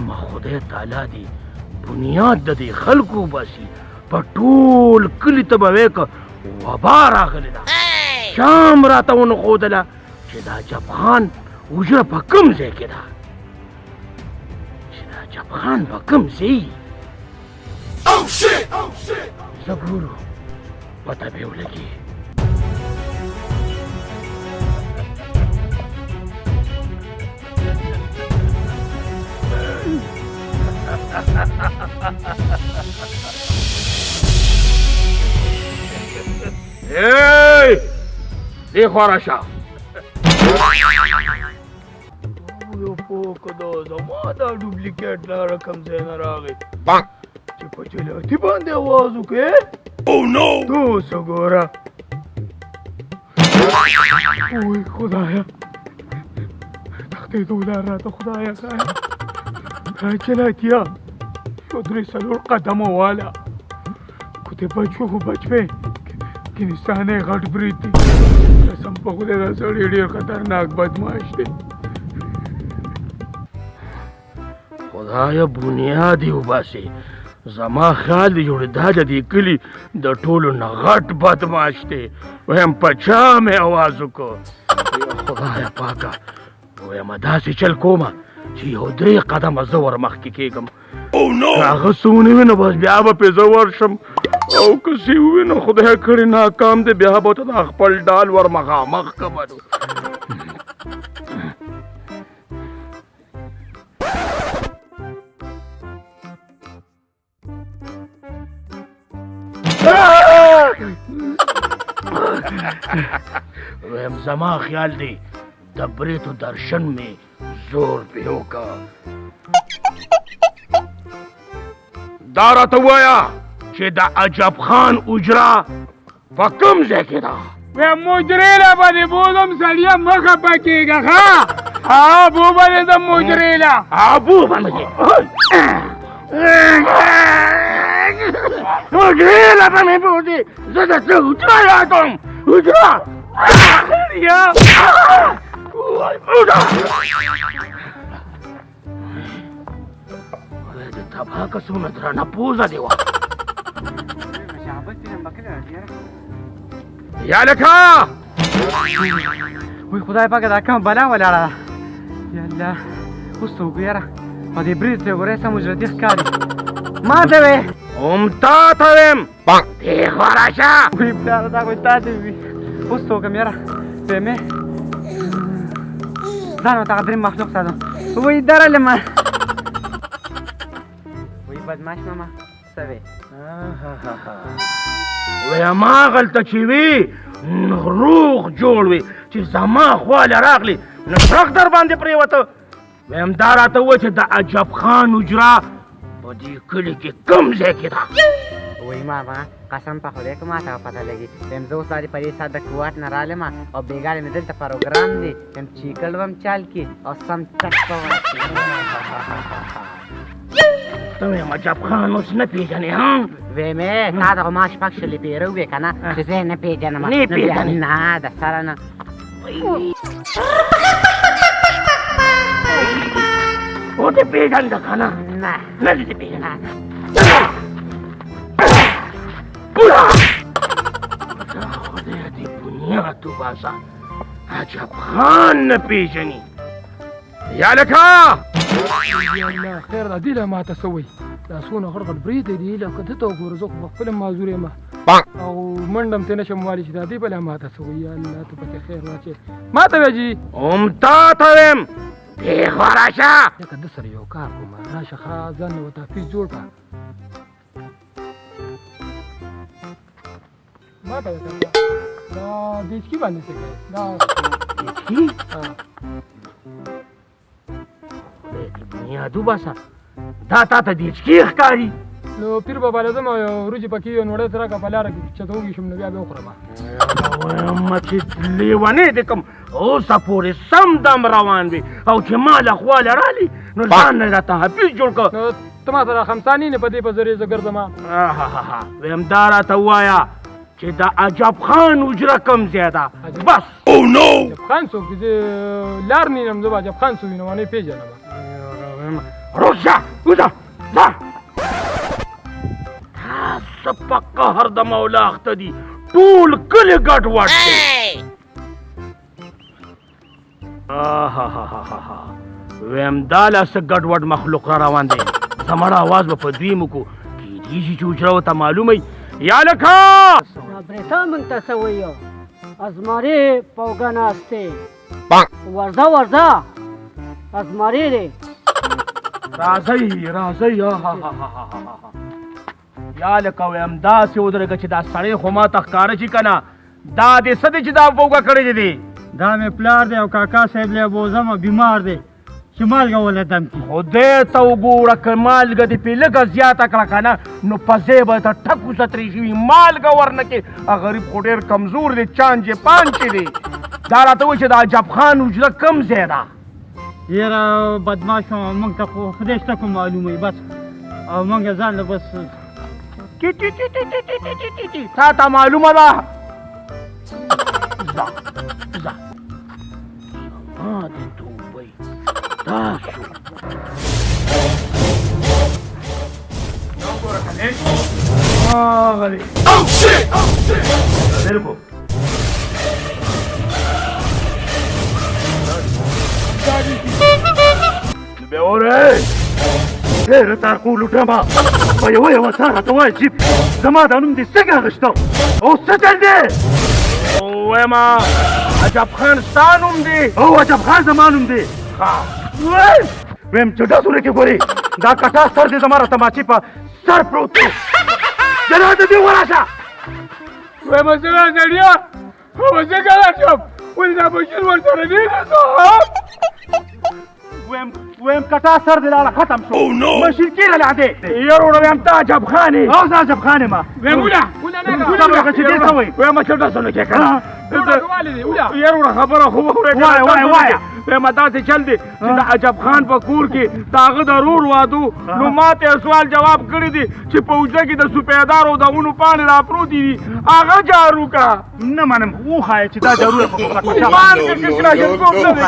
وایم خدای تعالی دې بنیاد د دې خلکو وباسي، په ټول کلي ته به وایې که وبا راغلې ده. چا هم راته ونه ښودله چې د عجب خان حجره په کوم ځای کې ده، چې د عجب خان په کوم ځای. زه ګورو پته به ولګي. ای دې خوا راشه. یو پوک دا زما دا ډوپلیکیټ لاره کوم ځای نه راغی چې په جلاتي باندې اواز وکړې. او نو ته اوس وګوره. وای خدایه، تښتېدو لار راته خدایه ښایه. جلاتیه، یو درې څلور قدمه واله، که دې بچ شو خو بچ پې، ګینې ستا نه یې غټ برید دی. قسم په خدای دا سړی ډېر خطرناک بدمعاش دی. خدایه بنیاد یې وباسې. زما خیال دی جوړ دا د دې کلي د ټولو نه غټ بدمعاش دی. وایم په چا مې اواز وکړ؟ خدایه پاکه، وایم داسې چل کومه چې یو درې قدمه زه ور مخکې کېږم، که هغه څه ونه وي نو بس بیا به پرې زه ورشم، او که څه ووي نو خدای کړي ناکام دی، بیا به ورته دا خپل ډال ور مخامخ کړم. وایم زما خیال دی د بریتو درشن مې زور پې وکړ. دا راته ووایه چې د عجب خان اجره په کوم ځای کې ده؟ وی مجرې له به دې بوځم سړیه، مه خفه کېږه. ښه ها بو به دې ځم مجرې له. ها بو به مې ځې، مجرې له به مې بوځې. زه درته حجره یادوم، حجره. سړیه خدای دې تباه که، څومره درنه پوزه دې وه. یا لکه وای خدای پاک، دا کومه بلا ولاړه ده؟ یا الله، اوس څه وکړو یاره؟ په دې برید ته ګورې، سم اجرتي ښکاري. ما ته وې؟ هم تا ته ویم، دې خوا راشه. وی پلاره، دا خو تا ته وي. اوس څه وکړم یاره؟ ویمې ځان ورته هغه درېیم مخلوق ساتم. وایي درلمه. وایي بدمعاش ماما څه وې؟ وایي هماغلته چې وي روغ جوړ وي، چې زما خواله راغلي نو شرق در باندې پرېوته. وایم دا راته ووایه چې د عجب خان حجره په دې کلي کې کوم ځای کې ده؟ وایي ماما، قسم په خدای که ما ته پته لګي. وایم زه اوس په دې ساعت د کوات نه رالم او بېګا مې دلته پروګرام دی. وایم چیکل وم چال کې او سم چک په ورکړي. ته وایم عجب خان اوس نه پېژنې؟ ها ویمې تا ته خو ما شپږ شلې پېره ووې که نه چې زه یې نه پېژنم. نه یې پېژنې؟ نه، د سره نه. او دې پېژنده که نه؟ نه. نه دې پېژنده. خدای دې بنیاد وباسه، عجب خان نه پېژني. یا لکه یا الله خیر ده، دې له ما ته څه وایي؟ دا څونه غټ غټ برید دی، لکه ده ته وګوره. زه خو په خپله معذور یم او منډه هم ترې نه شم والی، چې دا دې بله ما ته څه وایي؟ یا الله، ته پکې خیر واچې. ما ته وایي جي؟ هم تا ته وایم، دې خوا راشه. لکه ده سره یو کار کوم. راشه ښه، ځان نه ورته حافظ جوړ کړه. ما ته وایي دا دیچکي باندې څه کوې؟ دا دیچکي؟ خدای دې بنیاد وباسه، دا تا ته دیچکي ښکاري؟ نو پیر بابا له ځم، یو وریجې پکې یو نوړی ته راکړه، په لاره کې چې ته وږي شم نو بیا به وخورم. وایم چې لیونی دې کوم، اوسه پورې سم دم روان وي او چې ما له خواله رالي نو ځان نه راته حافظ جوړ کړه. نو ته ما سره خمساني نه په دې په ذریعه زه ګرځم. وایم دا راته ووایه چې د عجب خان حجره کوم ځای ده؟ بس. عجب خان څوک دی؟ زه لار نه یم، زه به عجب خان څه وینم، نه پېژنم. روک شه، وځه ځه. تاسو په قهر د مولا اخته دي، ټول کلی ګډوډ دی. آهاهاهاها، ویم دا لا څه ګډوډ مخلوق را روان دی. زما اواز به په دوی مو کو کېدای شي چې حجره ورته معلومه وي. یا لکه دا برېتا موږ ته څه وایي؟ ازمارې په اوږه ناست دی، ورځه ورځه ازمارې دی. راځئ راځئ. آهاهاهاها، یا لکه وایم داسې ودرېږه چې دا سړی خو ما ته ښکاره شي که نه. دا دې څه دی چې دا په اوږه کړی دی؟ دا مې پلار دی او کاکا صاحب له بوزمه بیمار دی چې مالګه وله دم کړي. خدای ته وګوره، که مالګه دې پرې لږه زیاته کړه که نه نو په ځای به ته ټک وسه ترې شوي. مالګه ورنه کړې، غریب خو ډېر کمزور دی، چانجې پانچې دی. دا راته وایي چې د عجب خان حجره کوم ځای ده؟ یاره بدمعاش موږ ته خو خدای شته کوم معلومه وي بس، او موږ ځان له بس ټي ټي ټي ټي ټي ټي ټي ټي ټي. تا ته معلومه ده؟ ځه ځه، زما د توبې تاسو هغه دی. بالکل بیا وره ډېره تارکو لوټمه په یوه یوه ساه راته وایه چې زما دا نوم دې څنګه اخیسته او څه چل دی؟ وایم عجب خان ستا نوم دی؟ او عجب خان زما نوم دی. ښه ویم چې ډزونه کې ګورې دا کټا سر دې زما راته ماچې په سر پروت دی. جنازه دې وراشه. وایم زه سړیه زه کله شم، ولې دا مشین ورسره نه دی؟ ویم کټا سر دې لاړه ختم شو، مشین کېره لا دی. یاره وروره ویم ته عجب خان یې؟ او زه عجب خان یم. ویم وله وله نه صبر وکړه چې دې څه وایي. وایم چې ډزونه کې که نه یاره وروره خبره خو واورې که نه. وایه وایه وایه. وایم داسې چل دی چې د عجب خان په کور کې د هغه د ورور واده، نو ما ته یې سوال جواب کړی دی چې په حجره کې د سپېدارو د ونو پاڼې راپروتې دي، هغه جارو که نه منم. وښایه چې دا جارو یې په ایمان کې کلاشینکوف نه دی.